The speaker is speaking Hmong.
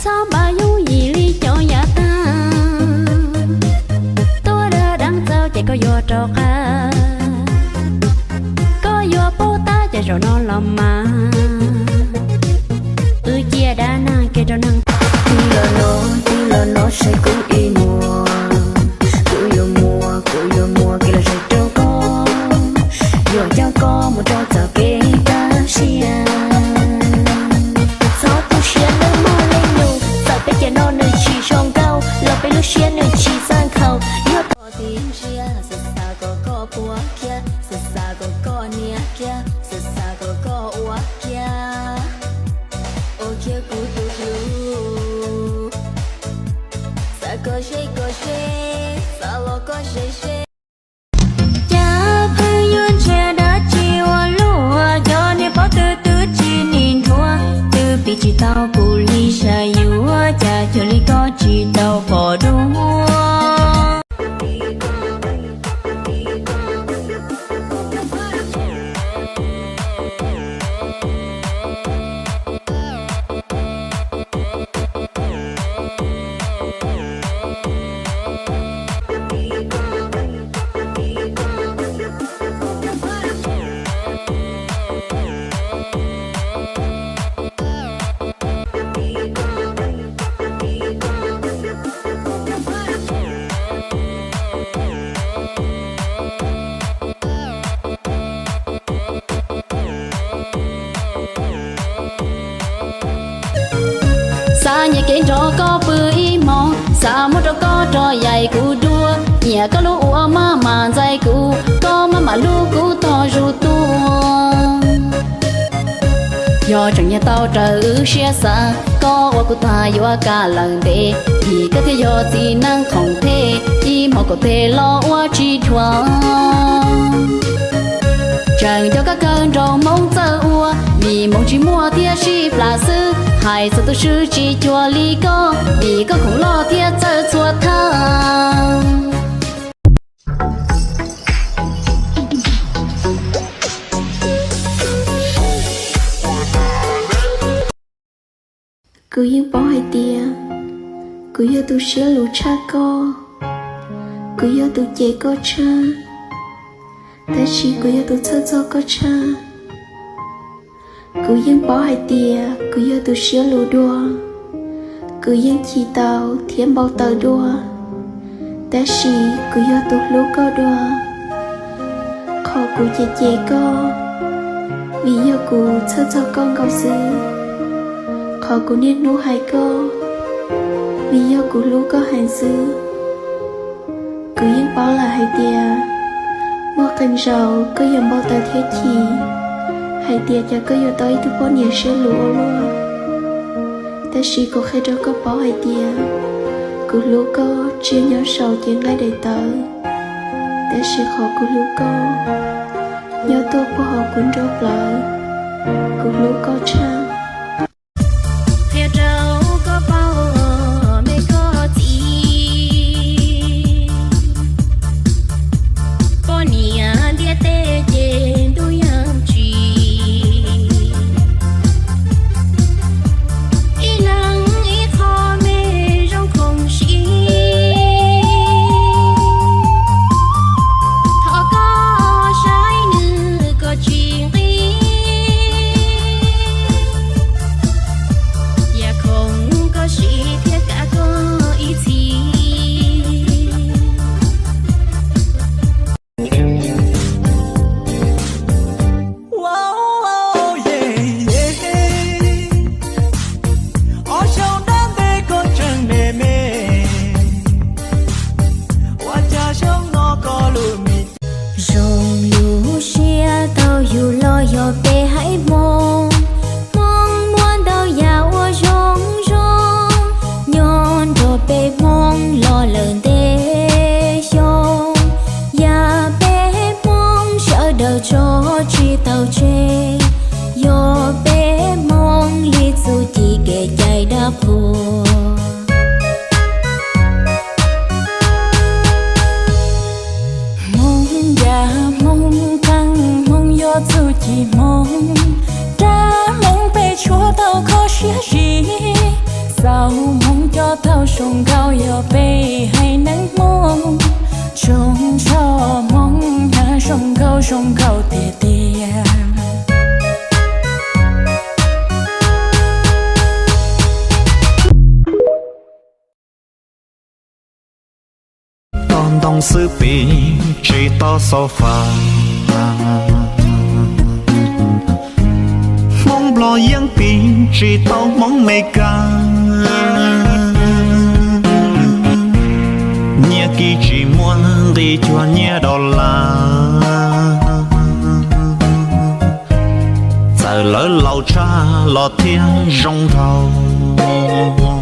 Tau npaj yooj yim li cov yav tag, tuaj dag deev txaus ces koj yuav rov qab. Koj yuav paub tab cov zaum no los mas, wb ciaj dab neeg kiag rau neeg. Twb los no, twb los no saib kuv ib muag, kuv yuav muab, kuv yuav muab kev lom zem rau koj, yuav coj koj mus rau txoj kev kaj siab. Txhob tu siab nawb mog leej nus, txawm peb ces no nws tsis zoo nkauj los peb lub siab nws tsis txawj nkhaus. Yog koj tib ntsiag, xav xav kom koj puas kiag, xav xav kom koj niam kiag, xav xav kom koj ua kiag, ua kiag kuv tus hlub. Xav koj ze koj ze, xav los koj ze ze. Cas pheej yuav ntsia dab tsi ua luaj, cov niag pob tw twb tsis nim nrhuav, twb piv tsis tau kuv li sab yuav, cas cuag li koj tsis tau pom dua. Xav nyiam kev nrog koj pw ib hmos, xav muab rau koj rov yaim kuv dua. Nyiam koj lub ua maj mam ntxais kuv, koj maj mam hlub kuv tog zus tuaj. Yog tseem nyiag tau raws wb siab xav, koj ua kuv tag yuav kaj lawm ntev, vim koj thiaj yog txiv neej khoom thej, ib hmos kaum teg los ua tsis dhuav. Tseem nco koj kawg nraug Hmoob txawj ua, vim Hmoob tsis muaj thiab sib plas xwb, hais txhua tus swb tsis cuag li koj, vim koj khoom loj thiab txawj txhua thaj. Kuv yeej paub hais tias kuv yog tus siab luv tshaj koj, kuv yog tus cem koj tshaj, tab sis kuv yog tus txhawj txog koj tshaj. Kuv yeej paub hais tias kuv yog tus siab luv dua, kuv yeej chim tau thiab npau taws dua, tab sis kuv yog tus hlub koj dua. Qhov kuv cem cem koj, vim yog kuv txhawj txog koj nkaus xwb. Qhov kuv niaj hnub hais koj, vim yog kuv hlub koj heev xwb. Kuv yeej paub lawm hais tias muaj qee zaus koj yuav npau taws thiab chim, hais tias cas koj yuav tau ib tug poj niam siab luv ua luaj. Tab sis kuv qhia rau koj paub hais tias kuv hlub koj tsis yog nyob saum cev nqaij daim tawv, tab sis qhov kuv hlub koj nyob tuaj puag hauv kuv nruab plawv. Kuv hlub koj tshaj. Qhia rau koj paub, me koj txiv, poj niam ntiaj teb ces ntuj yeej tsim. Ib leeg ib qho me zoo khoom siv, thov koj saib nws kom tsis nqis. Yam khoom koj siv thiab kav koj ib txhis. Ob xyoos dab ntej koj tseem me me, ua cas xyoo no koj lub me. Zoo lub siab tau yug los yog peb haiv Hmoob. Hmoob muaj ntau yam uas zoo zoo, nyob nrog peb Hmoob los lawm ntev xyoo. Yam peb Hmoob sawv daws tso tsis tau tseg, yog peb Hmoob li txuj ci kev cai dab qhuas. Hmoob yam Hmoob qeej, Hmoob yog txuj ci Hmoob, dab Hmoob peb tshuav tau kho siab zim. Txaus hmoov coj tau zoo nkauj yog peb haiv neeg Hmoob, tsoom tsho Hmoob na zoo nkauj zoo nkauj tiag tiag. Toj ntoo xwb pim tsis tau xaus fas, Hmoob Nplog yeeb pim tsis tau Hmoob Mes Kas, nyiaj kib tsis muaj nqi cuag nyiaj dos las, txawm lawv laus tshaj los thiaj zoo nraug.